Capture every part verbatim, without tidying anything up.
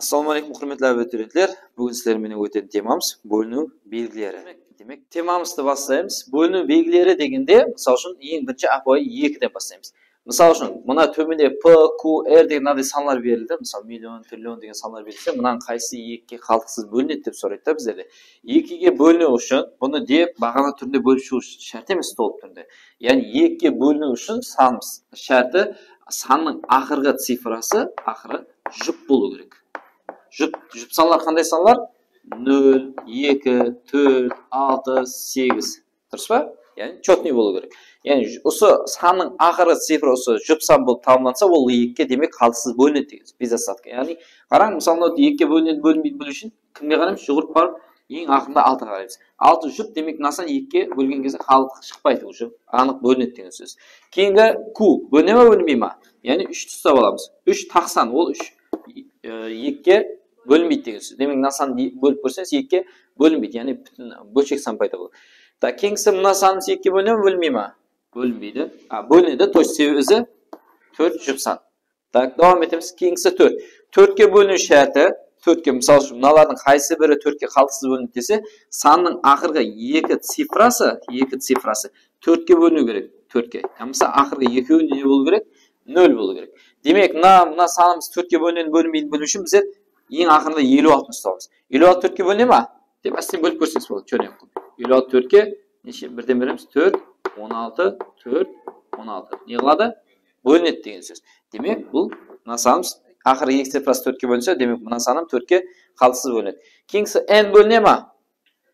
Assalamu aleykum, húrmetli abiturientler. Búgin sizler menen ótetin temamız bóliniw belgileri. Demek, temamızdı baslaymız. Bóliniw belgileri degende, mısal ushın, eń birinshi ápiwayı ekiden baslaymız. Mısal ushın, mına tómende P, Q, R degen mınaday sanlar berildi. Mısal, million, trillion degen sanlar berilse, mınanıń qaysısı ekige qaldıqsız bólinedi dep soraydı da bizlerden. Ekige bóliniw ushın bunı dep baǵana túrinde bólip shıǵıw shárt emes, stolp túrinde. Yaǵnıy ekige bóliniw ushın sanımız shárti, sannıń aqırǵı cifrası, aqırı jup bolıw kerek. Jup, jup sanlar qanday sanlar? Nol, eki, tórt, altı, segiz. Durıs pa? Yaǵnıy chotnıy bolıw kerek. Yaǵnıy usı sannıń aqırı cifra usı jup san bolıp tamamlansa, ol ekige, demek, qaldıqsız bólinedi degen sóz. Без остатка. Yaǵnıy, qarań, mısalı, ekige bólinedi, bólinbeydi biliw ushın kimge qaraymız? Juwırıp barıp, eń aqırında altıǵa qaraymız. Altı jup, demek, mına san ekige bólgen gezde qaldıqlıq shıqpaydı, уже anıq bólinedi degen sóz. Keyingi Q, bóline ma, bólinbey ma? Yaǵnıy úshti uslap alamız. Úsh taq san, ol úsh, e, ekige bólinbeydi degen sóz. Demek, mına sandı bólip kórseńiz, ekige bólinbeydi, yaǵnıy pútin bólshek san payda boladı. Tak, keyingisi, mına sanımız ekige bóline ma, bólinbey ma? Bólinbeydi. A, bólinedi, то есть, sebebi ózi tórt jup san. Tak, dawam etemiz. Keyingisi tórt. Tórtke bóliniw shárti, tórtke, mısal ushın, mınalardıń qaysı biri tórtke qaldıqsız bólinedi dese, sannıń aqırǵı eki cifrası, eki cifrası tórtke bóliniw kerek, tórtke. Yamasa aqırǵı ekewi ne bolıw kerek? Nol bolıw kerek. Demek, mına, mına sanımız tórtke bólinedi, bólinbeydi biliw ushın bizler eń aqırında eliw altını uslap alamız. Eliw altı tórtke bóline ma? Dep ásten bólip kórseńiz boladı, chóren qılıp. Eliw altı tórtke neshe? Birden beremiz, tórt, on altı, tórt, on altı. Ne qıladı? Bólinedi degen sóz. Demek, bul mına sanımız aqırı eki cifrası tórtke bólinse, demek, mına sanım tórtke qaldıqsız bólinedi. Keyingisi N bóline ma?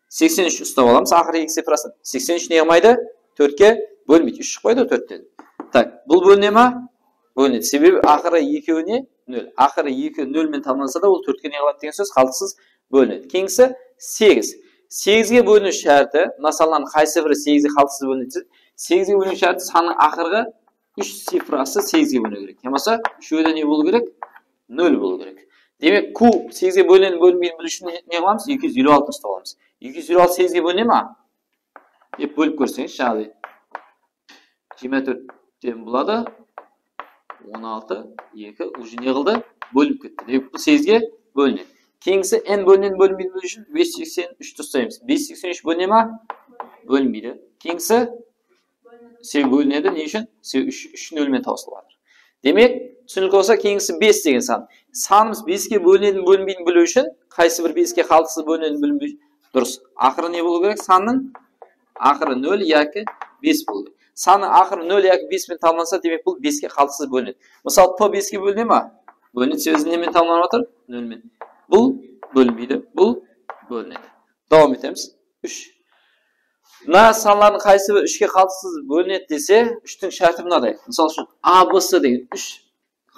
Seksen úsh uslap alamız, aqırı eki cifrasın. Seksen úsh ne qılmaydı? Tórtke bólinbeydi. Úsh shıqpaydı ǵoy tórtten. Tak, bul bóline ma? Bólinedi. Sebebi aqırı ekewine nol. Aqırı eki nol menen tamamlansa da, ol tórtke ne qıladı degen sóz? Qaldıqsız bólinedi. Keyingisi segiz. Segizge bóliniw shárti, mına sanlardıń qaysı biri segizge qaldıqsız bólinedi? Segizge bóliniw shárti sannıń aqırǵı úsh cifrası segizge bóliniw kerek. Yamasa úshewi de ne bolıw kerek? Nol bolıw kerek. Demek, Q segizge bólinedi, bólinbeydi biliw ushın ne, ne qılamız? Eki júz eliw altı uslap alamız. Eki júz eliw altı segizge bóline ma? Dep bólip kórseńiz, jaǵday. Jigirma tórtten boladı. On altı, eki, уже ne qıldı? Bólinip ketti. Demek, bul segizge bólinedi. Keyingisi N bólinedi, bólinbeydi biliw ushın bes júz seksen úshti uslaymız. Bes júz seksen úsh bóline ma? Bólinbeydi. Keyingisi Sebebi bólinedi. Ne ushın? Sebebi úsh, úsh nol menen tawsılıp atır. Demek, túsinikli bolsa, keyingisi bes degen san. Sanımız beske bólinedi, bólinbeydi biliw ushın, qaysı bir beske qaldıqsız bólinedi, bólinbeydi. Durıs. Aqırı ne bolıw kerek? Sannıń aqırı nol yaki bes bolıw kerek. Sannıń aqırı nol yaki bes penen tamamlansa, demek, bul beske qaldıqsız bólinedi. Mısal, P beske bóline ma? Bólinedi, sebebi ne menen tamamlanıp atır? Nol menen. Bul bólinbeydi, bul bólinedi. Dawam etemiz. Úsh. Mına sanlardıń qaysı biri úshke qaldıqsız bólinedi dese, úshtiń shárti mınaday. Mısal ushın, A, B, C degen úsh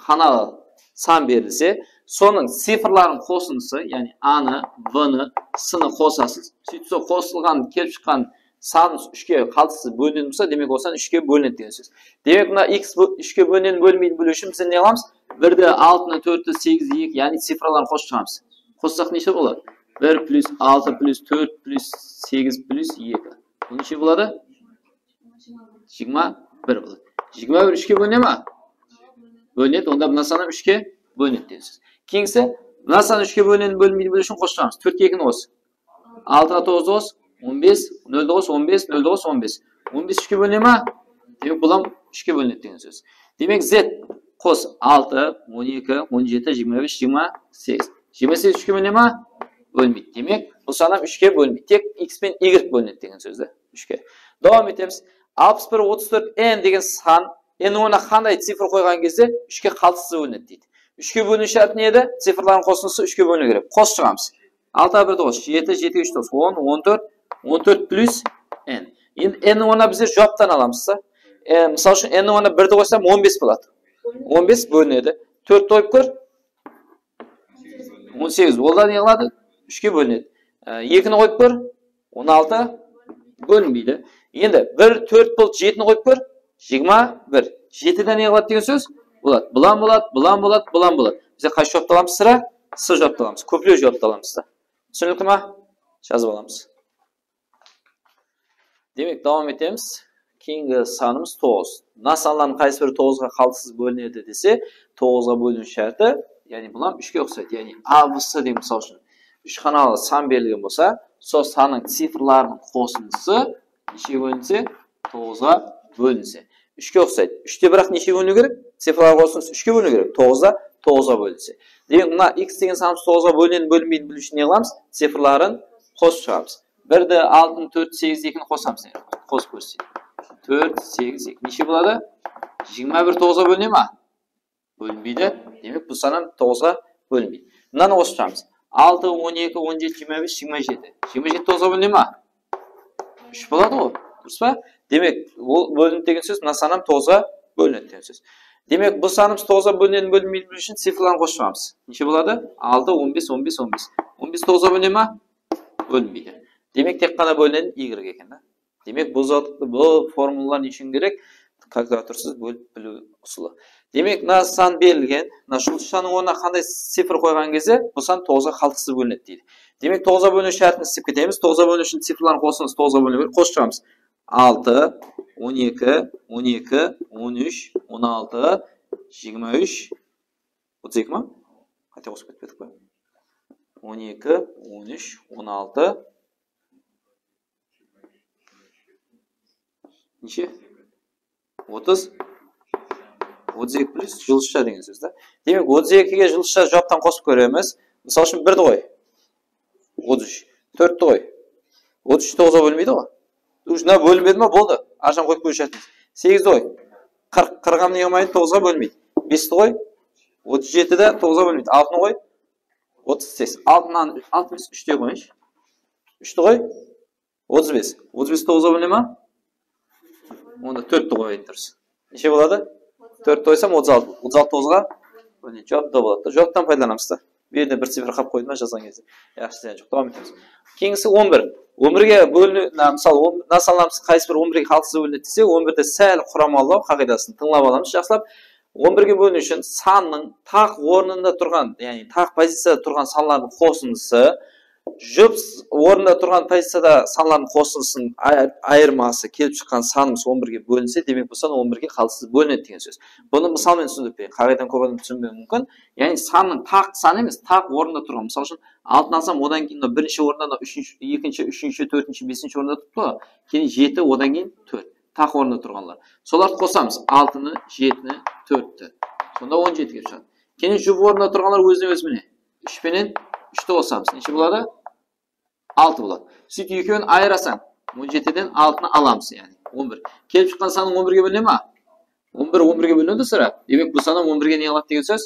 xanalı san berilse, sonıń cifrların qosındısı, yaǵnıy A-nı, B-nı, C-nı qosasız. Sóytip, sol qosılǵan, kelip shıqqan sanımız úshke qaldıqsız bólinedi bolsa, demek, ol san úshke bólinedi degen sóz. Demek, mına x bó-, úshke bólinedi, bólinbeydi biliw ushın biz ne qılamız? Birdi, altını, tórtti, segizdi, eki, yaǵnıy cifraların qosıp shıǵamız. Qossaq neshe boladı? Bir plus altı plus tórt plus segiz plus eki. Bul neshe boladı? Jigirma bir boladı. Jigirma bir úshke bóline ma? Bólinedi. Onda mına san hám úshke bólinedi degen sóz. Keyingisi, mına san úshke bólinedi, bólinbeydi biliw ushın qosıp shıǵamız. Tórtke ekini qos. Altıǵa toǵızdı qos, on bes, noldi qos, on bes, noldi qos, on bes. On bes úshke bóline ma? Demek, bul hám úshke bólinedi degen sóz. Demek, Z qos altı, on eki, on jeti, jigirma bes, jigirma segiz. Jigirma segiz úshke bóline ma? Bólinbeydi. Demek, bul san hám úshke bólinbeydi. Tek x penen y bólinedi degen sóz de. Úshke. Dawam etemiz. Alpıs bir, otız tórt, n degen san, n ornına qanday cifr qoyǵan gezde úshke qaldıqsız bólinedi deydi. Úshke bóliniw shárti ne edi? Cifrların qosındısı úshke bóliniw kerek. Qosıp shıǵamız. Altıǵa birdi qos, jeti, jetige úshti qos, on, on tórt, on tórt plus n. Endi n-niń ornına bizler juwaptan alamız da. E, mısal ushın, n-niń ornına birdi qoysam, on bes boladı. On bes bólinedi. Tórtti qoyıp kór. On segiz. Ol da ne qıladı? Úshke bólinedi. E, ekini qoyıp kór. On altı bólinbeydi. Endi bir, tórt bul jetini qoyıp kór. Jigirma bir. Jetiden ne qıladı degen sóz? Boladı. Bulan boladı, bulan boladı, bulan boladı. Bizler qaysı juwaptı alamız? Sıra C juwaptı alamız. Kóplew juwaptı alamız da. Túsinikli ma? Jazıp alamız. Demek, dawam etemiz. Keyingi sanımız toǵız. Mına sanlardıń qaysı biri toǵızǵa qaldıqsız bólinedi dese, toǵızǵa bóliniw shárti Yaǵnıy, bul hám úshke uqsaydı. Yaǵnıy, A B C degen, mısal ushın, úsh xanalı san berilgen bolsa, sol sannıń cifrlarınıń qosındısı neshege bólinse? Toǵızǵa bólinse. Úshke uqsaydı. Úshte biraq neshege bóliniw kerek? Cifrlar qosındısı úshke bóliniw kerek. Toǵızda toǵızǵa bólinse. Demek, mına x degen sanımız toǵızǵa bólinedi, bólinbeydi biliw ushın ne qılamız? Cifrların qosıp shıǵamız. Birdi, altını, tórtti, segizdi, ekini qosamız. Qosıp kórseteyin. Tórt, segiz, eki. Neshe boladı? Jigirma bir toǵızǵa bóline ma? Bólinbeydi. Demek, bul san hám toǵızǵa bólinbeydi. Mınanı qosıp shıǵamız. Altı, on eki, on jeti, jigirma bes, jigirma jeti. Jigirma jeti toǵızǵa bóline ma? Úsh boladı ǵoy, durıs pa? Demek, ol bólinedi degen sóz, mına san hám toǵızǵa bólinedi degen sóz. Demek, bul sanımız toǵızǵa bólinedi, bólinbeydi biliw ushın cifrlarını qosıp shıǵamız. Neshe boladı? Altı, on bes, on bes, on bes. On bes toǵızǵa bóline ma? Bólinbeydi. Demek, tek ǵana bólinedi y eken da. Demek, bul zat, bul formulalar ne ushın kerek? Kalkulyatorınsız bólip biliw usılı. Demek, mına san berilgen, mına juldızshanıń ornına qanday cifr qoyǵan gezde bul san toǵızǵa qaldıqsız bólinedi deydi. Demek, toǵızǵa bóliniw shártin islep ketemiz. Toǵızǵa bóliniw ushın cifrlardıń qosındısı toǵızǵa bóliniw kerek. Qosıp shıǵamız. Altı, on eki, on eki, on úsh, on altı, jigirma úsh, otız eki ma? Qáte qosıp ketpedik pe? On eki, on úsh, on altı, neshe? Otız. Otız eki plus juldızsha degen sóz da. Demek, otız ekige juldızsha juwaptan qosıp kóremiz. Mısal ushın, birdi qoy. Otız úsh. Tórtti qoy. Otız úsh toǵızǵa bólinbeydi ǵoy. Durıs, mına bólinbedi ma? Boldı. Arjan qoyıp qoyıw shártimiz. Segizdi qoy. Qırq. Qırq hám nege bolmaydı? Toǵızǵa bólinbeydi. Besti qoy. Otız jeti de toǵızǵa bólinbeydi. Altını qoy. Otız segiz. Altını, altı úshte qoyınshı. Úshti qoy. Otız bes. Otız bes toǵızǵa bóline ma? Onda tórtti qoyayın, durıs. Neshe boladı? Tórtti qoysam, otız altı. Otız altı toǵızǵa bólinedi. Juwap da boladı da. Juwaptan paydalanamız da. Bu jerde bir cifr qalıp qoydı ma jazǵan gezde? Yaqshı, zıyan joq. Dawam etemiz. Keyingisi on bir. On birge bóliniw, mına, mısal, on, mına sanlarımız qaysı biri on birge qaldıqsız bólinedi dese, on birdi sál quramallaw qaǵıydasın tıńlap alamız, jaqsılap. On birge bóliniw ushın sannıń taq ornında turǵan, yaǵnıy taq poziciyada turǵan sanlardıń qosındısı jup ornında turǵan poziciyada sanlardıń qosındısınıń ay-, ayırması kelip shıqqan sanımız on birge bólinse, demek, bul san on birge qaldıqsız bólinedi degen sóz. Bunı mısal menen túsindirip bereyin. Qaǵıydanı kóp adam túsinbewi múmkin. Yaǵnıy sannıń taq san emes, taq ornında turǵan. Mısal ushın, altını alsam, odan keyin mına birinshi orında, mına úshinshi, ekinshi, úshinshi, tórtinshi, besinshi orında turıptı ǵoy. Keyin jeti, odan keyin tórt. Taq ornında turǵanlar. Solardı qosamız. Altını, jetini, tórtti. Sonda on jeti kelip shıǵadı. Keyin jup ornında turǵanlar ózine-ózi mine. Úsh penen úshti qosamız. Neshe boladı? Altı boladı. Sóytip ekewin ayırasań, on jetiden altını alamız, yaǵnıy on bir. Kelip shıqqan sanıń on birge bóline ma? On bir on birge bólinedi, sirá. Demek, bul san hám on birge ne qıladı degen sóz?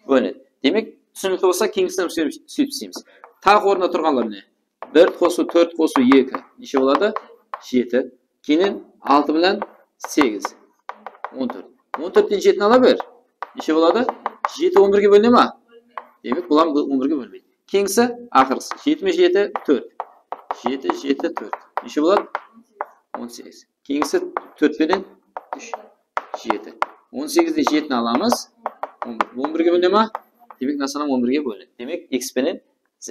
Bólinedi. Demek, túsinikli bolsa, keyingisinde biz sóytip isleymiz. Taq ornında turǵanlar mine. Bir qosıw tórt qosıw eki. Neshe boladı? Jeti. Keyin altı bilen segiz. On tórt. On tórtten jetini ala ber. Neshe boladı? Jeti on birge bóline ma? Demek, bul hám on birge bólinbeydi. Keyingisi, aqırǵısı. Jeti me jeti? Tórt. Jeti, jeti, tórt. Neshe boladı? On segiz. Keyingisi tórt penen úsh, jeti. On segizde jetini alamız. On bir. On birge bóline ma? Demek, mına san hám on birge bólinedi. Demek, x penen z.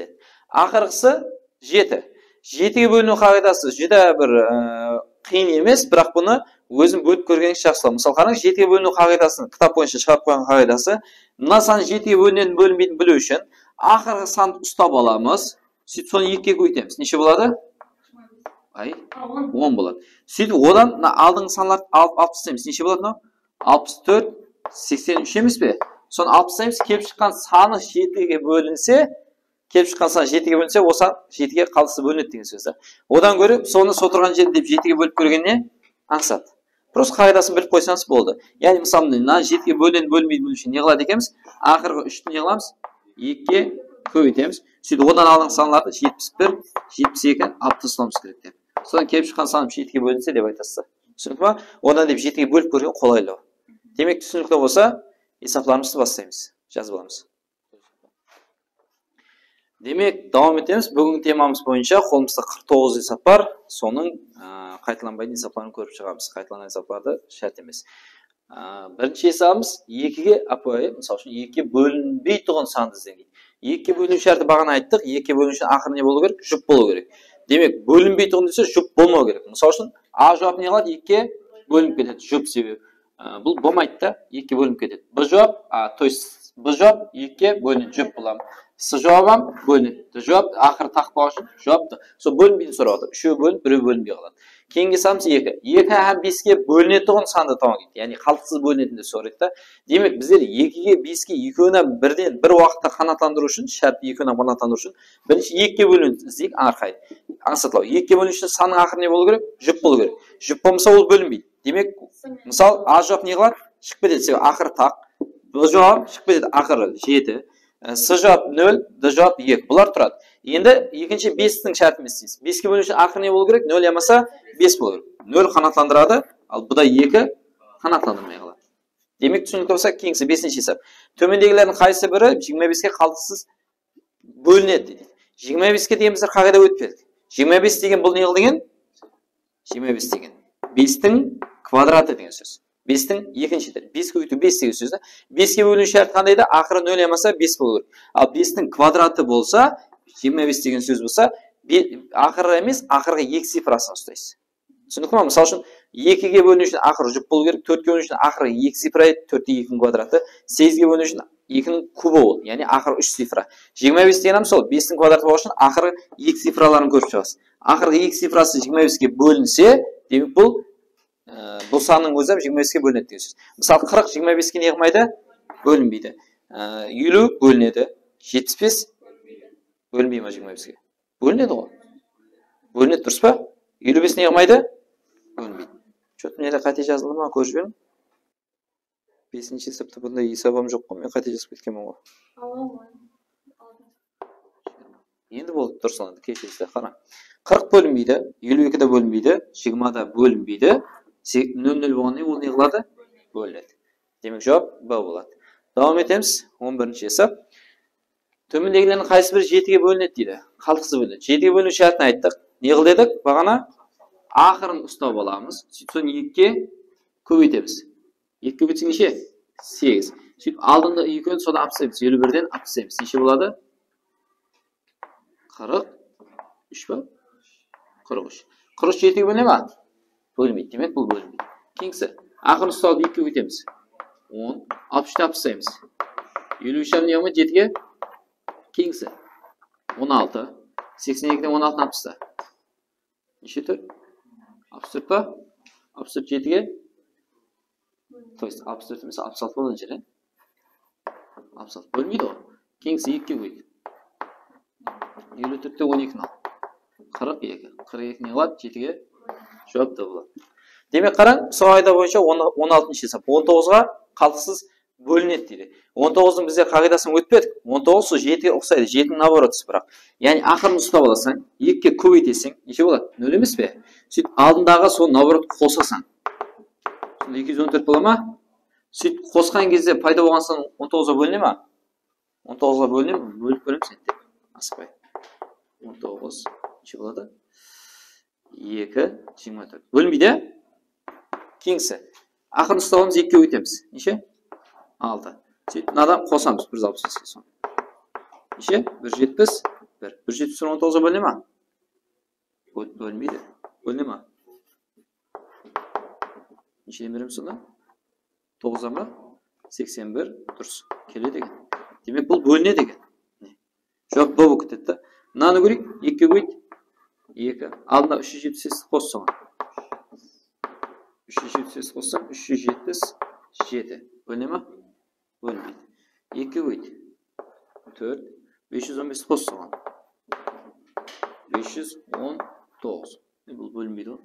Aqırǵısı jeti. Jetige bóliniw qaǵıydası júdá bir, e, qıyın emes, biraq bunı ózim bólip kórgenińiz jaqsı. Mısal, qarań, jetige bóliniw qaǵıydasın, kitap boyınsha shıǵarıp qoyǵan qaǵıydası. Mına san jetige bólinedi, bólinbeydi biliw ushın aqırǵı sandı uslap alamız. Sóytip, sonı ekige kóbeytemiz. Neshe boladı? Ay, on boladı. Sóytip, odan mına aldınǵı sanlardı alıp, alıp taslaymız. Neshe boladı mınaw? Alpıs tórt, seksen úsh emes pe? Sonı alıp taslaymız. Kelip shıqqan sanı jetige bólinse, kelip shıqqan san jetige bólinse, ol san jetige qaldıqsız bólinedi degen sóz da. Odan góre sonı sol turǵan jerinde dep jetige bólip kórgen ne ańsat. Prosta qaǵıydasın bilip qoysańız boldı. Yaǵnıy, mısalı, mına jetige bólinedi, bólinbeydi biliw ushın ne qıladı ekenbiz? Aqırǵı úshti ne qılamız? Ekige kóbeytemiz. Sóytip, odan aldınǵı sanlardı jetpis bir, jetpis eki alıp taslawımız kerek dep. Sodan kelip shıqqan sanım jetige bólinse dep aytasız. Túsinikli ma? Odan dep jetige bólip kórgen qolaylı. Demek, túsinikli bolsa, esaplarımızdı baslaymız. Jazıp alamız. Demek, dawam etemiz. Búgingi temamız boyınsha qolımızda qırq toǵız esap bar. Sonıń, a, qaytalanbaytın esapların kórip shıǵamız. Qaytalanǵan esaplardı shárt emes. A, birinshi esabımız ekige ápiwayı, mısal ushın, ekige bólinbeytuǵın sandı izleń deydi. Ekige bóliniw shárti baǵana ayttıq. Ekige bóliniw ushın aqırı ne bolıw kerek? Jup bolıw kerek. Demek, bólinbeytuǵın dese, jup bolmaw kerek. Mısal ushın, A juwap ne qıladı? Ekige bólinip ketedi. Jup sebebi. A, bul bolmaydı da, ekige bólinip ketedi. B juwap, a, то есть, B juwap ekige bólinedi, jup bulam. C juwap hám bólinedi. D juwap aqırı taq bolǵan ushın juwap D. Sol bólinbeydi sorap atır. Úshewi bólinip, birewi bólinbey qaladı. Keyingi sanımız eki. Eki hám beske bólinetuǵın sandı tabıń deydi. Yaǵnıy qaldıqsız bólinedi dep soraydı da. Demek, bizler ekige, beske ekewin hám birden bir waqıtta qanaatlandırıw ushın, shárt ekewin hám qanaatlandırıw ushın birinshi ekige bólinedi, izleyik, arqayın. Ańsatlaw. Ekige bóliniw ushın sannıń aqırı ne bolıw kerek? Jup bolıw kerek. Jup bolmasa, ol bólinbeydi. Demek, mısal, A juwap ne qıladı? Shıǵıp ketedi, sebebi aqırı taq. B juwap shıǵıp ketedi, aqırı jeti. E, C juwap nol, D juwap eki. Bular turadı. Endi ekinshi bestiń shártin isleymiz. Beske bóliniw ushın aqırı ne bolıw kerek? Nol yamasa bes bolıw kerek. Nol qanaatlandıradı, al bu da eki qanaatlandırmay qaladı. Demek, túsinikli bolsa, keyingisi besinshi esap. Tómendegilerdiń qaysı biri jigirma beske qaldıqsız bólinedi deydi. Jigirma beske degen bizler qaǵıyda ótpedik. Jigirma bes degen bul ne qıl degen? Jigirma bes degen bestiń kvadratı degen sóz. Bestiń ekinshi teri. Bes kóbeytiw bes degen sóz da. Beske bóliniw shárti qanday da? Aqırı nol yamasa bes bolıw kerek. Al bestiń kvadratı bolsa, jigirma bes degen sóz bolsa, be-, aqırı emes, aqırǵı eki cifrasın uslaysız. Túsinikli ma? Mısal ushın, ekige bóliniw ushın aqırı jup bolıw kerek, tórtke bóliniw ushın aqırı eki cifra edi, tórtte ekiniń kvadratı, segizge bóliniw ushın ekiniń kubı boldı, yaǵnıy aqırı úsh cifra. Jigirma bes degen hám sol, bestiń kvadratı bolǵan ushın aqırı eki cifraların kórip shıǵasız. Aqırǵı eki cifrası jigirma beske bólinse, demek, bul, e, bul sannıń ózi hám jigirma beske bólinedi degen sóz. Mısal, qırq jigirma beske ne qılmaydı? Bólinbeydi. E, eliw bólinedi. Jetpis bes bólinbey ma jigirma beske? Bólinedi ǵoy. Bólinedi, durıs pa? Eliw bes ne qılmaydı? Bólinbeydi. Что-то mında qáte jazıldı ma, kórip jiberiń. Besinshi esapta bunday esabım joq ǵoy, men qáte jazıp ketkenmen ǵoy. Endi boldı, durıs, endi keshiresiz, qara. Qırq bólinbeydi, eliw eki de bólinbeydi, jigirma da bólinbeydi. Se-, nol nol bolǵannan keyin ol ne qıladı? Bólinedi. Demek, juwap B boladı. Dawam etemiz. On birinshi esap. Tómendegilerdiń qaysı biri jetige bólinedi deydi. Qaldıqsız bólinedi. Jetige bóliniw shártin ayttıq. Ne qıl dedik? Baǵana aqırın uslap alamız. Sóytip, sonı ekige kóbeytemiz. Ekige kóbeytsek neshe? Segiz. Sóytip, aldında ekewin, sonı alıp taslaymız. Eliw birden alıp taslaymız. Neshe boladı? Qırq úsh pa? Qırq úsh. Qırq úsh jetige bóline ma? Bólmeydi. Demek, bul bólinbeydi. Keyingisi. Aqırın uslawdı ekige kóbeytemiz. On. Alpıs úshti alıp taslaymız. Eliw úsh hám ne qılmaydı? Jetige. Keyingisi. On altı. Seksen ekiden on altını alıp tasla. Neshe tórt? Alpıs tórt pa? Alpıs tórt jetige. То есть, alpıs tórt emes, alpıs altı bolǵan jer, e? Alpıs altı. Bólmeydi ǵoy. Keyingisi ekige kóbeyt. Eliw tórtte on ekini al. Qırq eki. Qırq eki ne qıladı? Jetige juwap da boladı. Demek, qarań, usı qaǵıyda boyınsha on, on altınshı esap. On toǵızǵa qaldıqsız bólinedi deydi. On toǵızdıń bizler qaǵıydasın ótpedik. On toǵız sol jetige uqsaydı. Jetiniń naoborótısı biraq. Yaǵnıy, aqırın uslap alasań, ekige kóbeyteseń, neshe boladı? Nol emes pe? Sóytip, aldındaǵıǵa sol naoborot qosasań. Sol eki júz on tórt bola ma? Sóytip qosqan gezde payda bolǵan san on toǵızǵa bóline ma? On toǵızǵa bóline ma? Bólip kóremiz endi. Asıqpay. On toǵız neshe boladı? Eki, jigirma tórt. Bólinbeydi, á? Keyingisi. Aqırın uslap alamız, ekige kóbeytemiz. Neshe? Altı. Sóytip, mınadan qosamız, bir júz alpıs beske soń. Neshe? Bir júz jetpis bir. Bir júz jetpis bir on toǵızǵa bóline ma? Bó-, bólinbeydi. Bóline ma? Nesheden beremiz sonda? Toǵızdan ba? Seksen bir, durıs. Keledi eken. Demek, bul bólinedi eken. Juwap B bolıp ketedi da. Mınanı kóreyik, ekige kóbeyt. Eki. Aldına úsh júz jetpis seks qos soǵan. Úsh júz jetpis seks qossam, úsh júz jetpis jeti. Bóline ma? Bólinbeydi. Ekige kóbeyt. Tórt. Bes júz on bes qos soǵan. Bes júz on toǵız. E, bul bólinbeydi ǵoy.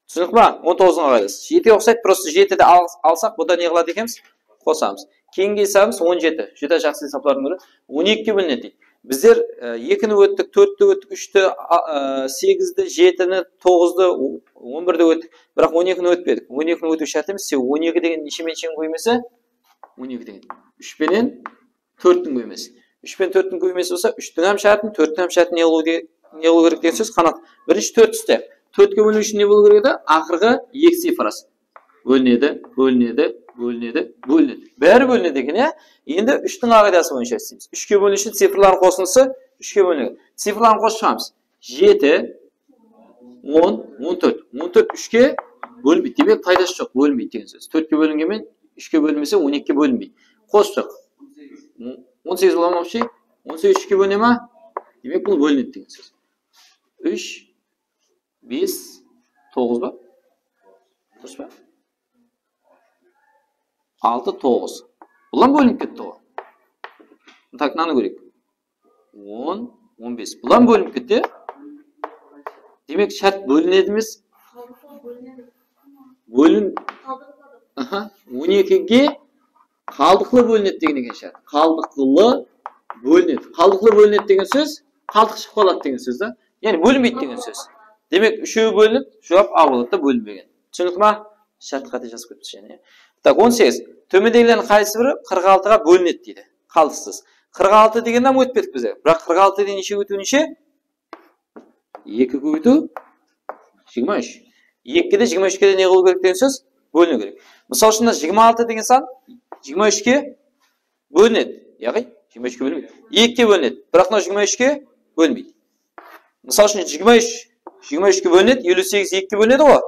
Túsinik pa? On toǵızdıń qaǵıydası. Jetige uqsaydı, prosto jetidi al-, alsaq, bunda ne qıladı ekenbiz? Qosamız. Keyingi esabımız on jeti. Júdá jaqsı esaplardıń biri. On ekige bólinedi deydi. Bizler, e, ekini óttik, tórtti óttik, úshti, a, e, segizdi, jetini, toǵızdı, o-, on birdi óttik. Biraq on ekini ótpedik. On ekini ótiw shárt emes. Sebebi on eki degen neshe menen nesheni kóbeymesi? On eki degen úsh penen tórttiń kóbeymesi. Úsh penen tórttiń kóbeymesi bolsa, úshtiń hám shártin, tórttiń hám shártin ne qılıw de-, ne qılıw kerek degen sóz, Qanat. Birinshi tórt usta. Tórtke bóliniw ushın ne bolıw kerek edi? Aqırǵı eki cifrası. Bólinedi, bólinedi, bólinedi, bólinedi. Bári bólinedi eken, ya. Endi úshtiń qaǵıydası boyınsha isleymiz. Úshke bóliniw ushın cifrlardıń qosındısı úshke bólinedi. Cifrlardıń qosıp shıǵamız. Jeti, on, on tórt. On tórt úshke bólinbeydi. Demek, paydası joq, bólinbeydi degen sóz. Tórtke bólingen menen úshke bólinbese, on ekige bólinbeydi. Qosıp shıq. On segiz bola ma вообще? On segiz úshke bóline ma? Demek, bul bólinedi degen sóz. Úsh, bes, toǵız ba? Durıs pa? Altı, toǵız. Bular bólinip ketti ǵoy. Tak, mınanı kóreyik. On, on bes. Bular bólinip ketti. Demek, shárt bólinedi emes. Bólin. Aha, on ekige qaldıqlı bólinedi degen eken shárt. Qaldıqlı bólinedi. Qaldıqlı bólinedi degen sóz, qaldıq shıǵıp qaladı degen sóz da. Yaǵnıy bólinbeydi degen sóz. Demek, úshewi bólinip, juwap A boladı da, bólinbegen. Túsinikli ma? Shárt qáte jazıp ketipsiz jáne. Tak, on segiz. Tómendegilerdiń qaysı biri qırq altıǵa bólinedi deydi. Qaldıqsız. Qırq altı degendi hám ótpedik biz. Biraq qırq altıdan neshe ótiw neshe? Eki kóbeytiw jigirma úsh. Ekige de, jigirma úshke de ne qılıw kerek degen sóz? Bóliniw kerek. Mısal ushın, mına jigirma altı degen san jigirma úshke bólinedi. Yaǵnıy, jigirma úshke bólinbeydi. Ekige bólinedi. Biraq mına jigirma úshke bólinbeydi. Mısal ushın, jigirma úsh, jigirma úshke bólinedi, eliw segiz ekige bólinedi ǵoy.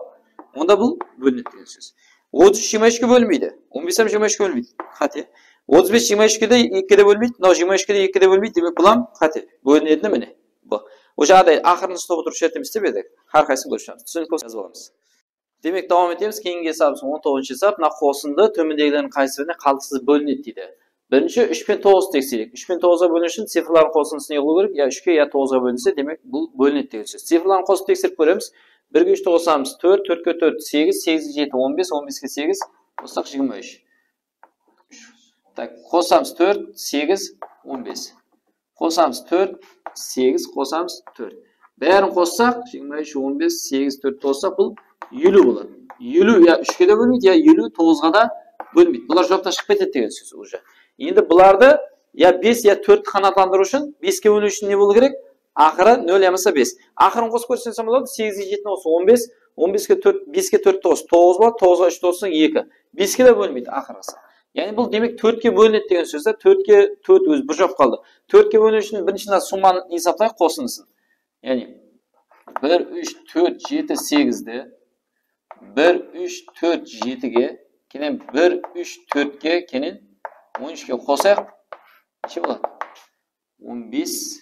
Onda bul bólinedi degen sóz. Otız úsh jigirma úshke bólinbeydi. On bes hám jigirma úshke bólinbeydi. Qáte. Otız bes jigirma úshke de, ekige de bólinbeydi. Mınaw jigirma úshke de, ekige de bólinbeydi. Demek, bul hám qáte. Bólinedi mine. Bu. O jaǵday aqırın uslap otırıp shártemiz dep edik. Hár qaysısın kórip shıǵamız. Túsinikli bolsa jazıp alamız. Demek, dawam etemiz. Keyingi esabımız on toǵızınshı esap. Mına qosındı tómendegilerdiń qaysı birine qaldıqsız bólinedi deydi. Birinshi úsh penen toǵızdı teksereyik. Úsh penen toǵızǵa bóliniw ushın cifrlardıń qosındısın ne qılıw kerek? Ya úshke, ya toǵızǵa bólinse, demek, bul bólinedi degen sóz. Cifrlardıń qosın tekserip kóremiz. Birge úsh toǵız qosamız tórt, tórtke tórt, segiz, segizge jeti, on bes, on beske segiz qossaq jigirma úsh. Tak, qosamız tórt, segiz, on bes. Qosamız tórt, segiz, qosamız tórt. Bárin qossaq, jigirma úsh, on bes, segiz, tórt qossaq, bul eliw boladı. Eliw ya úshke de bólmeydi, ya eliw toǵızǵa da bólmeydi. Bular juwaptan shıǵıp ketedi degen sóz уже. Endi bulardı ya bes, ya tórtti qanaatlandırıw ushın, beske bóliw ushın ne bolıw kerek? Aqırı nol yamasa bes. Aqırın qosıp kórseń boladı, segizge jetini qos, on bes, on beske tórt, beske tórtti qos, toǵız boladı, toǵızǵa úshti qossań eki. Beske de bólmeydi aqırǵısı. Yaǵnıy bul, demek, tórtke bólinedi degen sóz de, tórtke tórt ózi bir juwap qaldı. Tórtke bóliw ushın birinshi mına summanı esaplayıq, qosındısın. Yaǵnıy bir, úsh, tórt, jeti, segizdi, bir, úsh, tórt, jetige, keyin bir, úsh, tórtke, keyin on úshke qosayıq. Neshe boladı? On bes,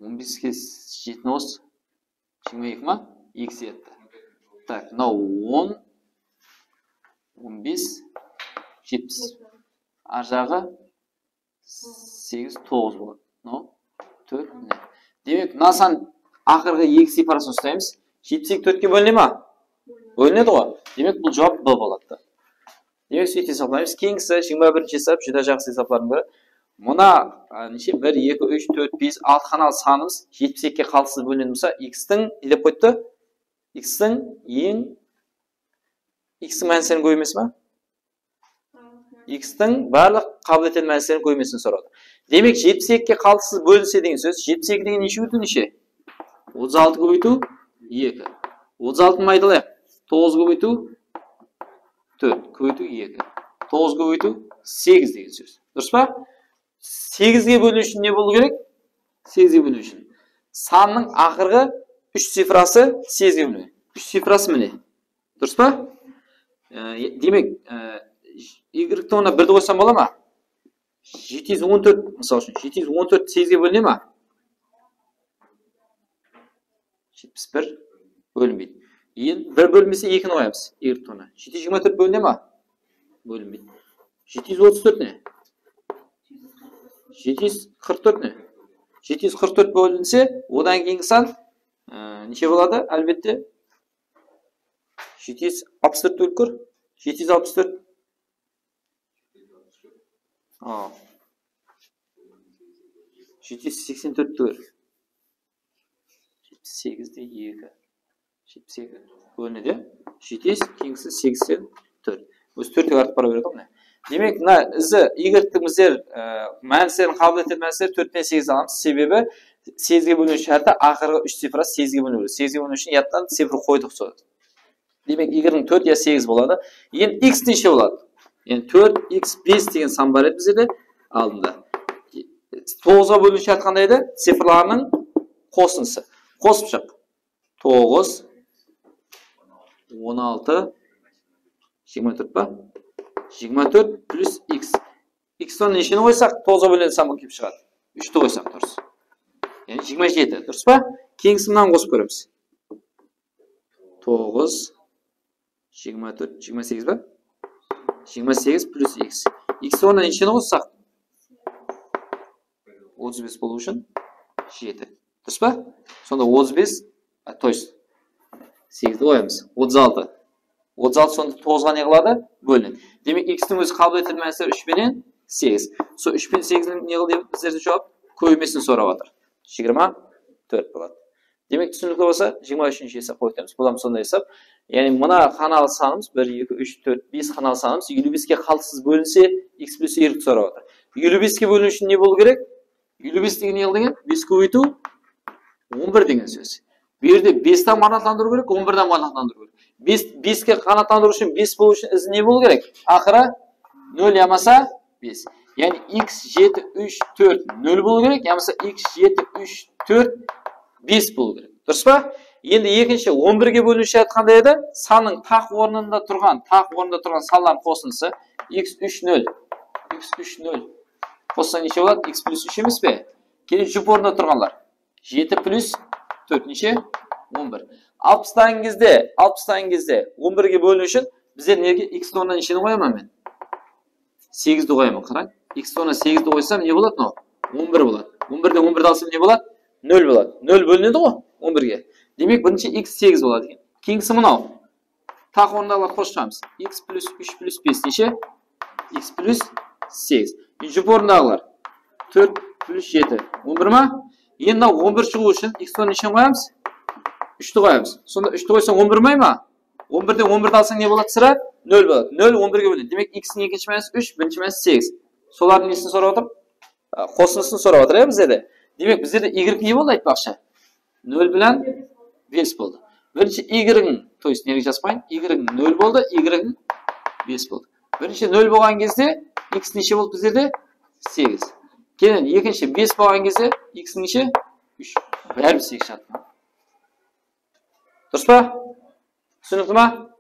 on beske jetini qos, jigirma eki ma? Eki etti. Tak, mınaw on, on bes, jetpis. Arjaǵı segiz, toǵız boladı. Mınaw tórt, mine. Demek, mına san aqırǵı eki cifrasın uslaymız. Jetpis eki tórtke bóline ma? Bólinedi ǵoy. Demek, bul juwap B boladı. Demek, sóytip esaplaymız. Keyingisi jigirma birinshi esap, júdá jaqsı esaplardıń biri. Mına, a, neshe? Bir, eki, úsh, tórt, bes, altı xanalı sanımız jetpis ekige qaldıqsız bólinedi bolsa, x-tiń, ne dep qoyıptı? X-tiń eń, x-tiń mánislerin kóbeymesi ma? X-tiń barlıq qabıl etedi mánislerin kóbeymesin soradı. Demek, jetpis ekige qaldıqsız bólinse degen sóz, jetpis eki degen neshe kóbeytiw neshe? Otız altı kóbeytiw eki. Otız altını maydalayıq. Toǵız kóbeytiw tórt, kóbeytiw eki. Toǵız kóbeytiw segiz degen sóz. Durıs pa? Segizge bóliw ushın ne bolıw kerek? Segizge bóliw ushın sannıń aqırǵı úsh cifrası segizge bóliw. Úsh cifrası mine. Durıs pa? E, demek, e, y-ti onına birdi qoysam bola ma? Jeti júz on tórt, mısal ushın, jeti júz on tórt segizge bóline ma? Jetpis bir bólinbeydi. Endi bir bólinbese, ekini qoyamız. Y-ti onına. Jeti júz jigirma tórt bóline ma? Bólinbeydi. Jeti júz otız tórt ne? Jeti júz qırq tórt ne? Jeti júz qırq tórt bólinse, odan keyingi san, e, neshe boladı? Álbette, jeti júz alpıs tórt bólip kór. Jeti júz alpıs tórt. A. Jeti júz seksen tórt ból. Jetpis segizde eki. Jetpis eki bólinedi. Jeti júz, keyingisi seksen tórt. Ózi tórtke artıp bara beredi ǵoy, mine. Demek, mına izi, y-tiń bizler, e, mánislerin qabıl etedi, mánisler tórt penen segizdi alamız. Sebebi segizge bóliw shárti aqırǵı úsh cifra segizge bóliw. Segizge bóliw ushın yadtan cifra qoydıq, sol. Demek, y-tiń tórt ya segiz boladı. Endi x neshe boladı? Endi tórt x bes degen san bar edi bizde aldında. Toǵızǵa bóliw shárti qanday edi? Cifrlarınıń qosındısı. Qosıp shıq. Toǵız, on altı, jigirma tórt pa? Jigirma tórt plus x. X ornına nesheni qoysaq, toǵızǵa bólinedi san bolıp kelip shıǵadı. Úshti qoysaq durıs. Yaǵnıy jigirma jeti, durıs pa? Keyingisi mınanı qosıp kóremiz. Toǵız, jigirma tórt, jigirma segiz ba? Jigirma segiz plus x. X ornına nesheni qossaq? Otız bes bolıw ushın jeti. Durıs pa? Sonda otız bes, a, то есть, segizdi qoyamız. Otız altı. Otız altı sonda toǵızǵa ne qıladı? Bólinedi. Demek, x tiń ózi qabıl etilgen mánisleri úsh penen segiz. Sol úsh penen segizdi ne qıl dep bizlerden juwap? Kóbeymesin sorap atır. Jigirma tórt boladı. Demek, túsinikli bolsa, jigirma úshinshi esap qoyıp ótemiz. Bul hám sonday esap. Yaǵnıy, mına xanalı sanımız, bir, eki, úsh, tórt, bes xanalı sanımız eliw beske qaldıqsız bólinse, x plus y sorap atır. Eliw beske bóliniw ushın ne bolıw kerek? Eliw bes degen ne degen? Bes kóbeytiw on bir degen sóz. Bu jerde besti hám qanaatlandırıw kerek, on birdi hám qanaatlandırıw kerek. Bes, beske qanaatlandırıw ushın, bes bolıw ushın izi ne bolıw kerek? Aqırı nol yamasa bes. Yaǵnıy x jeti úsh tórt nol bolıw kerek, yamasa x jeti úsh tórt bes bolıw kerek. Durıs pa? Endi ekinshi on birge bóliniw shárti qanday edi? Sannıń taq ornında turǵan, taq ornında turǵan sanlardıń qosındısı x úsh nol, x úsh nol. Qossań neshe boladı? X plus úsh emes pe? Keyin jup ornında turǵanlar. Jeti plus tórt neshe? On bir. Alıp taslaǵan gezde, alıp taslaǵan gezde on birge bóliniw ushın bizler nege x ornına nesheni qoyaman men? Segizdi qoyaman, qarań. X ornına segizdi qoysam, ne boladı mınaw? On bir boladı. On birden on birdi alsam, ne boladı? Nol boladı. Nol bólinedi ǵoy on birge. Demek, birinshi x segiz boladı eken. Keyingisi mınaw. Taq orındaǵılar qosıp shıǵamız. X plus úsh plus bes neshe? X plus segiz. Jup orındaǵılar. Tórt plus jeti. On bir ma? Endi mınaw on bir shıǵıw ushın x ornına nesheni qoyamız? Úshti qoyamız. Sonda úshti qoysam, on bir may ma? On birden on birdi alsań, ne boladı sirá? Nol boladı. Nol on birge bólinedi. Demek, x tiń ekinshi mánisi úsh, birinshi mánisi segiz. Solardıń nesin sorap atır? A, qosındısın sorap atır, ya, bizlerde. Demek, bizlerde y ne boldı, aytpaqshı? Nol bilen bes boldı. Birinshi y, то есть, nege jazbayın? Y nol boldı, y bes boldı. Birinshi nol bolǵan gezde x neshe boldı bizlerde? Segiz. Keyin ekinshi bes bolǵan gezde x neshe? Úsh. Bári segiz shıǵadı. Durıs pa? Túsinikli ma?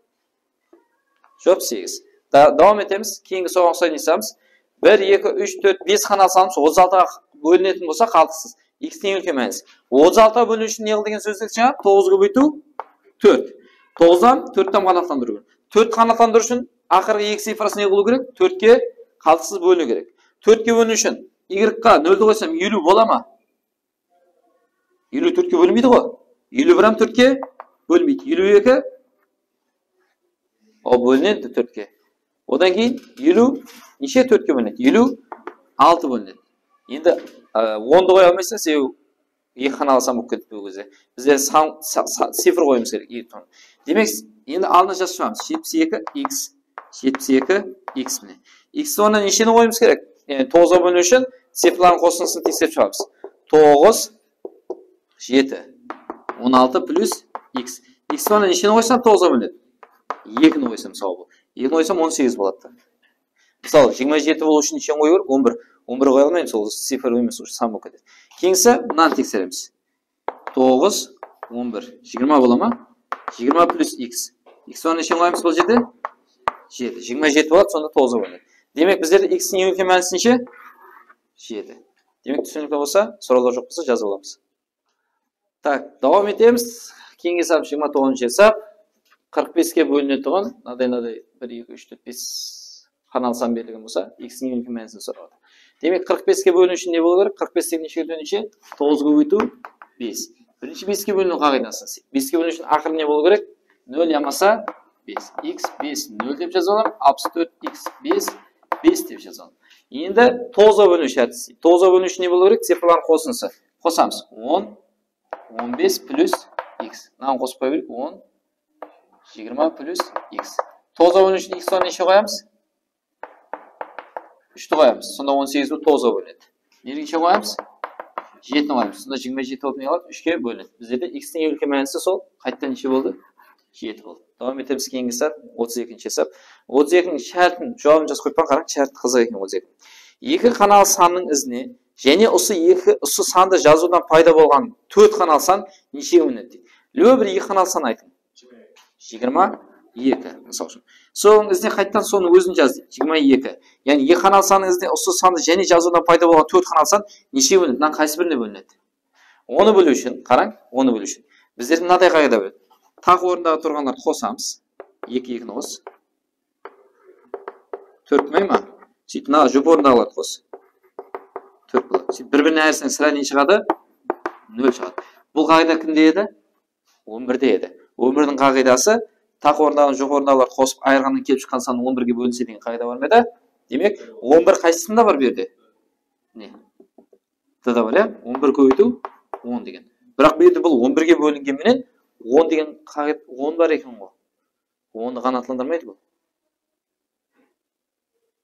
Juwap segiz. Da-, dawam etemiz. Keyingi soraǵa uqsaydı esabımız. Bir, eki, úsh, tórt, bes xanalı sanımız otız altıǵa bólinetin bolsa, qaldıqsız. X tiń úlken mánisi. Otız altıǵa bóliniw ushın ne qıl degen sóz edik jańa? Toǵız kóbeytiw tórt. Toǵızdan tórtti qanaatlandırıw kerek. Tórtti qanaatlandırıw ushın aqırǵı eki cifrası ne qılıw kerek? Tórtke qaldıqsız bóliniw kerek. Tórtke bóliniw ushın y qa noldi qoysam, eliw bola ma? Eliw tórtke bólinbeydi ǵoy. Eliw bir hám tórtke bólinbeydi. Eliw eki, o, bólinedi tórtke. Odan keyin eliw neshe tórtke bólinedi? Eliw altı bólinedi. Endi, e, ondı qoya almaysań, sebebi eki xanalı san bolıp ketedi bul gezde. Bizler san, sa-, sa-, cifr qoyıwımız kerek, eki. Demek, endi aldına jazıp shıǵamız. Jetpis eki x, jetpis eki x mine. X ornına nesheni qoyıwımız kerek? Yaǵnıy toǵızǵa bóliniw ushın cifrlardıń qosındısın tekserip shıǵamız. Toǵız, jeti, on altı plus x. X ornına nesheni qoysam, toǵızǵa bólinedi? Ekini qoysam, mısalı, bul. Ekini qoysam, on segiz boladı. Mısalı, jigirma jeti bolıw ushın nesheni qoyıw kerek? On bir. On bir qoya almayman, sol cifr emes, usı san bolıp ketedi. Keyingisi, mınanı tekseremiz. Toǵız, on bir, jigirma bola ma? Jigirma plus x. X ornına nesheni qoyamız bul jerde? Jeti. Jigirma jeti boladı, sonda toǵızǵa bólinedi. Demek, bizlerde x tiń eń úlken mánisi neshe? Jeti. Demek, túsinikli bolsa, sorawlar joq bolsa, jazıp alamız. Tak, dawam etemiz. Keyingi esap jigirma toǵızınshı esap. Qırq beske bólinetuǵın, mınaday, mınaday, bir, eki, úsh, tórt, bes xanalı san berilgen bolsa, x tiń eń úlken mánisin sorap atır. Demek, qırq beske bóliniw ushın ne bolıw kerek? Qırq bes degen neshege tóńedi? Toǵız kóbeytiw bes. Birinshi beske bóliniw qaǵıydasın. Beske bóliniw ushın aqırı ne bolıw kerek? Nol yamasa bes. X bes, nol dep jazıp alam. Alpıs tórt x bes, bes dep jazıp alam. Endi toǵızǵa bóliniw shárti. Toǵızǵa bóliniw ushın ne bolıw kerek? Cifrlardıń qosındısı. Qosamız. On, on bes plus x. Mınanı qosıp qoya bereyik. On, jigirma plus x. Toǵızǵa bóliniw ushın x ornına neshe qoyamız? Úshti qoyamız. Sonda on segiz bul toǵızǵa bólinedi. Nege neshe qoyamız? Jetini qoyamız. Sonda jigirma jeti bolıp ne qaladı? Úshke bólinedi. Bizlerde x tiń eń úlken mánisi sol. Qaytadan neshe boldı? Jeti boldı. Dawam etemiz keyingi esap. Otız ekinshi esap. Otız ekiniń shártin, juwabın jazıp qoyıppan, qarań, shárt qızıq eken otız eki. Eki xanalı sannıń izine jáne usı eki, usı sandı jazıwdan payda bolǵan tórt xanalı san neshege bólinedi deydi. Любой bir eki xanalı san aytıń. Jigirma eki, mısal ushın. Soń izine qayttan sonıń ózin jaz deydi, jigirma eki. Yaǵnıy eki xanalı sannıń izine usı sandı jáne jazıwdan payda bolǵan tórt xanalı san neshe bólinedi? Mınanıń qaysı birine bólinedi? Onı biliw ushın, qarań, onı biliw ushın bizlerdiń mınaday qaǵıyda bar. Taq orındaǵı turǵanlardı qosamız. Eki, ekini qos. Tórt bolmay ma? Sóytip, mına jup orındaǵılardı qos. Tórt boladı. Sóytip, bir-birine ayırsang, sirá ne shıǵadı? Nol shıǵadı. Bul qaǵıyda kimde edi? On birde edi. On birdiń qaǵıydası taq orındaǵı, jup orındaǵılardı qosıp ayırǵannan kelip shıqqan san on birge bólinse degen qaǵıyda bar ma edi? Demek, on bir qaysısında bar bu jerde? Ne? D da bar, ya? On bir kóbeytiw on degen. Biraq bu jerde bul on birge bólingen menen on degen qaǵıyda on bar eken ǵoy. Ondı qanaatlandırmaydı bul.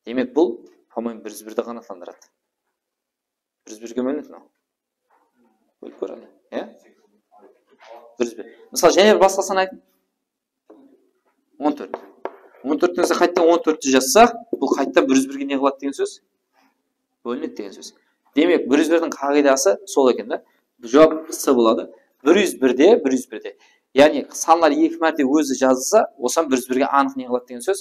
Demek, bul, по-моему, bir júz birdi qanaatlandıradı. Bir júz birge bólinedi mınaw. Bólip kór, qáne. Ya? Bir júz bir. Mısal, jáne bir basqa san aytıń. On tórt. On tórtten soń qaytadan on tórtti jazsaq, bul qaytadan bir júz birge ne qıladı degen sóz? Bólinedi degen sóz. Demek, bir júz birdiń qaǵıydası sol eken da. Juwap C boladı. Bir júz birde, bir júz birde. Yaǵnıy sanlar eki márte ózi jazılsa, osan bir júz birge anıq ne qıladı degen sóz?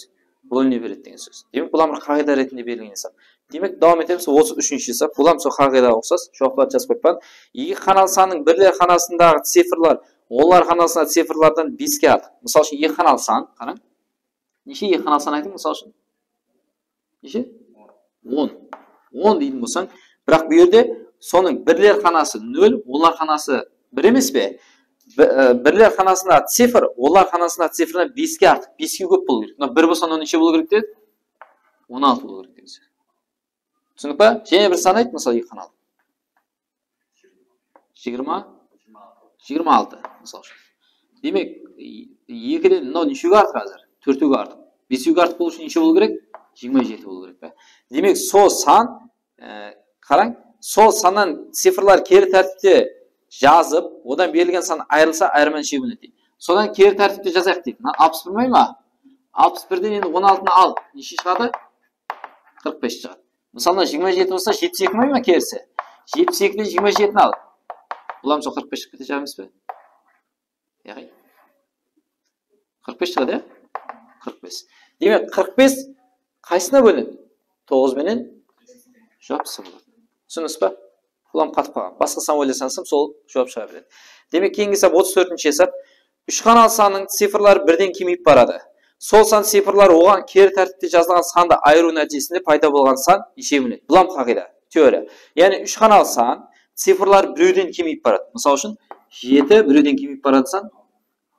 Bóline beredi degen sóz. Demek, bular bir qaǵıyda retinde berilgen esap. Demek, dawam etemiz. Otız úshinshi esap. Bular sol qaǵıydaǵa uqsas. Juwaplardı jazıp qoyıppan. Eki xanalı sannıń birler xanasındaǵı cifrlar onlar xanasındaǵı cifrlardan beske artıq. Mısal ushın, eki xanalı san, qarań. Neshe eki xanalı san aytıń, mısal ushın? Neshe? On. On deytin bolsań, biraq bu jerde sonıń birler xanası nol, onlar xanası bir emes pe? Bi-, e, birler xanasındaǵı cifr onlar xanasındaǵı cifrdan beske artıq, beske kóp bolıw kerek. Mına bir bolsa, onda neshe bolıw kerek dedi? On altı bolıw kerek dedi. Túsinik pa? Jáne bir san ayt, mısal, eki xanalı. Jigirma, jigirma altı, mısal ushın. Demek, ekiden mınaw neshewge artıq házir? Tórtewge artıq. Besewge artıq bolıw ushın neshe bolıw kerek? Jigirma jeti bolıw kerek pe? Demek, sol san, e, qarań, sol sannan cifrlar keri tártipte jazıp, odan berilgen san ayırılsa, ayırma neshe bólinedi deydi. Sodan keri tártipte jazayıq deydi. Mına alpıs bir bolmay ma? Alpıs birden endi on altını al, neshe shıǵadı? Qırq bes shıǵadı. Mısalı, mına jigirma jeti bolsa, jetpis eki bolmay ma kerisi? Jetpis ekiden jigirma jetini al. Bular mısal qırq bes shıǵıp ketedi emes pe? Yaǵnıy, qırq bes shıǵadı, ya? Qırq bes. Demek, qırq bes qaysısına bólinedi? Toǵız benen juwap C boladı. Túsindińiz ba? Bulam qatıp qalǵan. Basqa san oylasańız, sol juwap shıǵa beredi. Demek, keyingi esap, otız tórtinshi esap. Úsh xanalı sannıń cifrları birden kemeyip baradı. Sol san cifrları oǵan keri tártipte jazılǵan sandı ayırıw nátiyjesinde payda bolǵan san neshe bólinedi? Bulam qaǵıyda, teoriya. Yaǵnıy, úsh xanalı san cifrları birewden kemeyip baradı. Mısal ushın, jeti birewden kemeyip baradı san,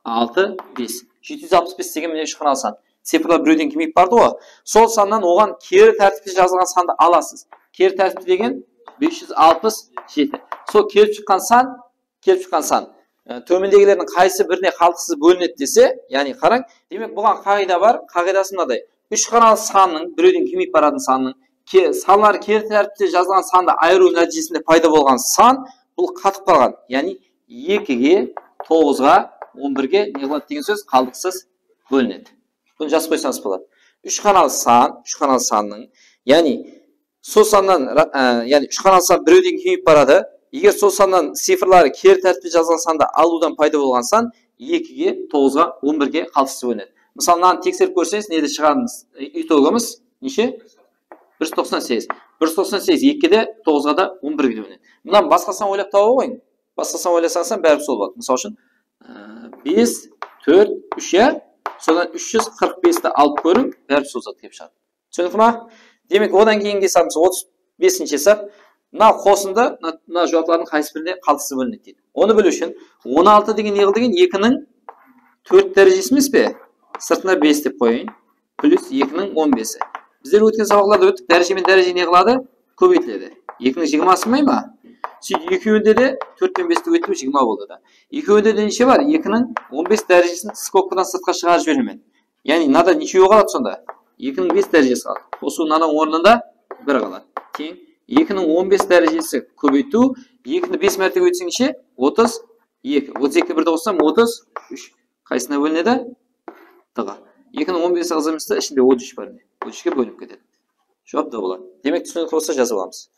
altı, bes. Jeti júz alpıs bes degen mine úsh xanalı san. Cifrlar birewden kemeyip bardı ǵoy. Sol sannan oǵan keri tártipte jazılǵan sandı alasız. Keri tártipte degen bes júz alpıs jeti. Sol kelip shıqqan san, kelip shıqqan san, e, tómendegilerdiń qaysı birine qaldıqsız bólinedi dese, yaǵnıy qarań. Demek, buǵan qaǵıyda bar. Qaǵıydası mınaday. Úsh xanalı sannıń, birewden kemeyip baratın sannıń ke-, sanları keri tártipte jazılǵan sandı ayırıw nátiyjesinde payda bolǵan san, bul qatıp qalǵan. Yaǵnıy, ekige, toǵızǵa, on birge ne qıladı degen sóz? Qaldıqsız bólinedi. Bunı jazıp qoysańız boladı. Úsh xanalı san, úsh xanalı sannıń, yaǵnıy, sol sannan ra-, á, yaǵnıy, úsh xanalı san birewden kemeyip baradı. Eger sol sannan cifrları keri tártipte jazılǵan sandı alıwdan payda bolǵan san ekige, toǵızǵa, on birge qaldıqsız bólinedi. Mısalı, mınanı tekserip kórseńiz, nede shıǵadı? E, itogimiz neshe? Bir júz toqsan segiz. Bir júz toqsan segiz ekige de, toǵızǵa da, on birge de bólinedi. Mınan basqa san oylap tawıp qoyıń. Basqa san oylasańız, bári sol boladı. Mısal ushın, e, bes, tórt, úsh, ya? Sodan úsh júz qırq besti alıp kóriń, bári sol zat kelip shıǵadı. Túsinikli ma? Demek, odan keyingi esabımız otız besinshi esap. Mına qosındı, mına, mına juwaplardıń qaysı birine qaldıqsız bólinedi deydi. Onı biliw ushın on altı degen ne qıl degen? Ekiniń tórt dárejesi emes pe? Sırtına bes dep qoyayın. Plyus ekiniń on besi. Bizler ótken sabaqlarda óttik, dáreje menen dáreje ne qıladı? Kóbeytiledi. Ekiniń jigirması bolmay ma? Sóytip, ekewinde de tórt penen besti kóbeyttim, jigirma boldı da. Ekewinde de neshe bar? Ekiniń on bes dárejesin skobkadan sırtqa shıǵarıp jiberemen. Yaǵnıy, mınada neshew qaladı sonda? Ekiniń bes dárejesi qaladı. Qosıw mınanıń ornında bir qaladı. Teń ekiniń on bes dárejesi kóbeytiw, ekini bes márte kóbeytseń neshe? Otız eki. Otız ekige birdi qossam, otız úsh. Qaysısına bólinedi? D ǵa. Ekiniń on besi ıǵız emes ta, ishinde otız úsh bar. Otız úshke bólinip ketedi. Juwap D boladı. Demek, túsinikli bolsa jazıp alamız.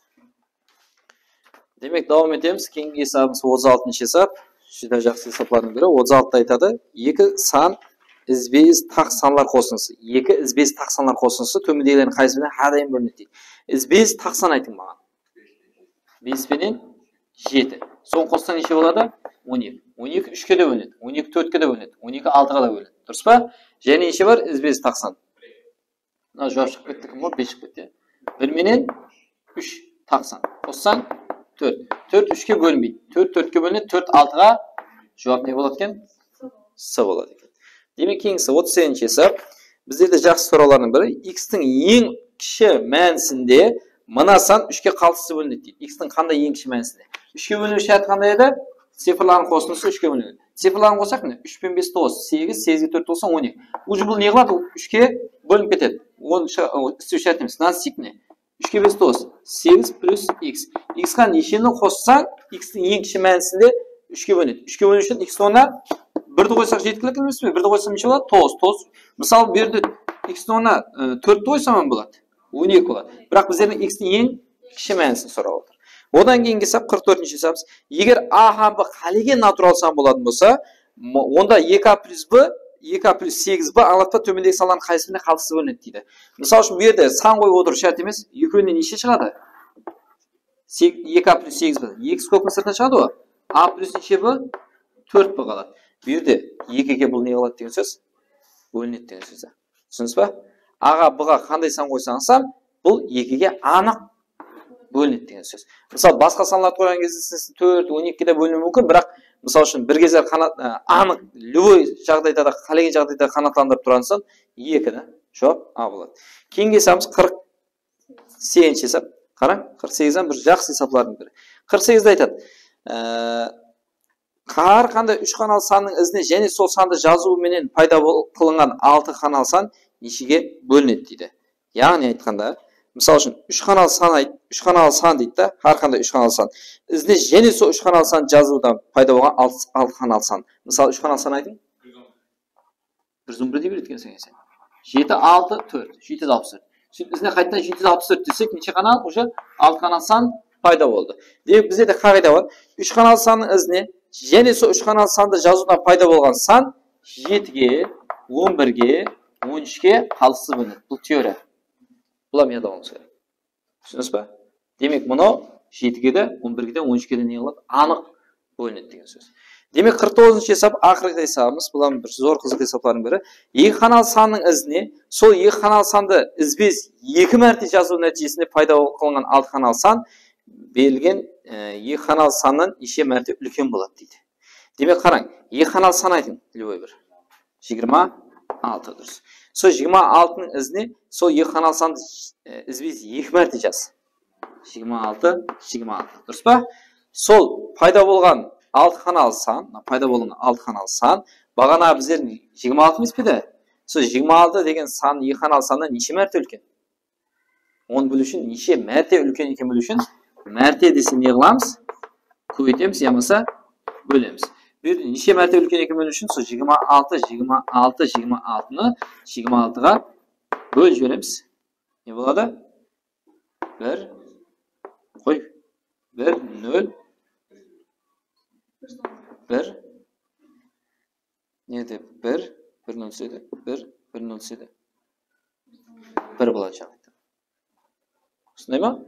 Demek, dawam etemiz. Keyingi esabımız otız altınshı esap. Júdá jaqsı esaplardıń biri. Otız altıda aytadı, eki san izbe-iz taq sanlar qosındısı. Eki izbe-iz taq sanlar qosındısı tómendegilerdiń qaysısına hár dayım bólinedi deydi. Izbe-iz taq san aytıń maǵan. Bes penen jeti. Sonı qossań neshe boladı? On eki. On eki úshke de bólinedi. On eki tórtke de bólinedi. On eki altıǵa da bólinedi. Durıs pa? Jáne neshe bar? Izbe-iz taq san. Mına juwap shıǵıp ketti, kim ol? Bes shıǵıp ketti. Bir menen úsh taq san. Qossań tórt. Tórt úshke bólinbeydi. Tórt tórtke bólinedi, tórt altıǵa. Juwap ne boladı eken? S boladı eken. Demek, keyingisi otız segizinshi esap. Bizlerde jaqsı sorawlardıń biri. X tiń eń kishi mánisinde mına san úshke qaltıssız bólinedi deydi. X tiń qanday eń kishi mánisinde? Úshke bóliniw shárti qanday edi? Cifrlardıń qosındısı úshke bólinedi. Cifrların qosaq, mine, úsh penen bes toǵız, segiz, segizge tórt qossań on eki. Уже bul ne qıladı? Úshke bólinip ketedi. Onı shı-, o, islew shárt emes. Mınanı isteyik, mine. Úshke bes toǵız, segiz plus x. X qa nesheni qossań, x tiń eń kishi mánisinde úshke bólinedi. Úshke bóliniw ushın x tiń ornına birdi qoysaq jetkilik emes pe? Birdi qoysam neshe boladı? Toǵız, toǵız. Mısalı, bu jerde x tiń ornına, ı, tórtti qoysam hám boladı. On eki boladı. Biraq bizlerden x tiń eń kishi mánisin sorap atır. Odan keyingi esap qırq tórtinshi esabımız. Eger a hám b qálegen natural san bolatuǵın bolsa, mo-, onda eki a plus b, eki a plus segiz b, ańlatpa tómendegi sanlardıń qaysısına qaltıssız bólinedi deydi. Mısal ushın, bu jerde san qoyıp otırıw shárt emes. Ekewinen neshe shıǵadı? Seg-, eki a plus segiz b. Eki skobkanıń sırtına shıǵadı ǵoy. A plus neshe b? Tórt b qaladı. Bu jerde ekige bul ne qıladı degen sóz? Bólinedi degen sóz. Túsindińiz ba? A ǵa, b ǵa qanday san qoysańız hám, bul ekige anıq bólinedi degen sóz. Mısal, basqa sanlardı qoyǵan gezde siz tórt, on ekige de bóliniwi múmkin, biraq, mısal ushın, bir gezler qanat, ı, anıq, любой jaǵdayda da, qálegen jaǵdayda qanaatlandırıp turatuǵın san eki da. Juwap A boladı. Keyingi esabımız qırq segizinshi esap. Qarań, qırq segiz hám bir jaqsı esaplardıń biri. Qırq segizde aytadı. Ee, hár qanday úsh xanalı sannıń izine jáne sol sandı jazıw menen payda bol-, qılınǵan altı xanalı san neshege bólinedi deydi. Yaǵnıy aytqanda, mısal ushın, úsh xanalı san ayt-, úsh xanalı san deydi da, hár qanday úsh xanalı san. Izine jáne sol úsh xanalı san jazıwdan payda bolǵan altı, altı xanalı san. Mısal, úsh xanalı san aytıń. Bir júz on bir dey beredi ekenseń sen. Jeti, altı, tórt. Jeti júz alpıs tórt. Sóytip, izine qaytadan jeti júz alpıs tórt desek, neshe xanalı? Уже altı xanalı san payda boldı. Demek, bizde de qaǵıyda bar. Úsh xanalı sannıń izine jáne sol úsh xanalı sandı jazıwdan payda bolǵan san jetige, on birge, on úshke qaltıssız bólinedi. Bul teoriya. Bul hám yadlawıńız kerek. Túsindińiz ba? Demek, mınaw jetige de, on birge de, on úshke de ne qıladı? Anıq bólinedi degen sóz. Demek, qırq toǵızınshı esap, aqırǵı esabımız, bul hám bir zor qızıq esaplardıń biri. Eki xanalı sannıń izine sol eki xanalı sandı izbe-iz eki márte jazıw nátiyjesinde payda qılınǵan altı xanalı san berilgen, e, eki xanalı sannan neshe márte úlken boladı deydi. Demek, qarań, eki xanalı san aytıń, любой bir. Jigirma altı, durıs. Sol jigirma altınıń izine sol eki xanalı sandı, e, izbe-iz eki márte jaz. Jigirma altı, jigirma altı. Durıs pa? Sol payda bolǵan altı xanalı san, mına payda bolǵan altı xanalı san, baǵana bizler jigirma altı emes pe edi? Sol jigirma altı degen san eki xanalı sannan neshe márte úlken? Onı biliw ushın, neshe márte úlken eken biliw ushın, márte dese ne qılamız? Kóbeytemiz yamasa bólemiz. Bu jerde neshe márte úlken eken biliw ushın, sol jigirma altı, jigirma altı, jigirma altını jigirma altıǵa bólip jiberemiz. Ne boladı? Bir, qoy, bir, nol, bir, ne de bir, bir nol edi, bir, bir nol edi. Bir boladı jaǵdayda. Usınday ma?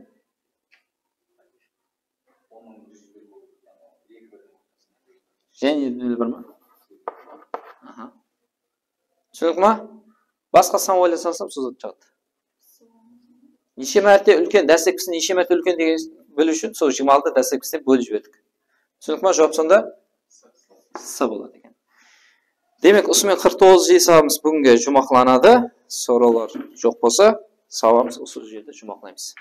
Jáne bir ma? Aha. Túsinikli ma? Basqa san oylasańız hám sol zat shıǵadı. Neshe márte úlken, dáslepkisi neshe márte úlken degen biliw ushın sol jigirma altı dáslepkisine bólip jiberdik. Túsinikli ma? Juwap sonda S boladı eken. Demek, usımen qırq toǵızınshı esabımız búginge juwmaqlanadı. Sorawlar joq bolsa, sabaqımız usı jerde juwmaqlaymız.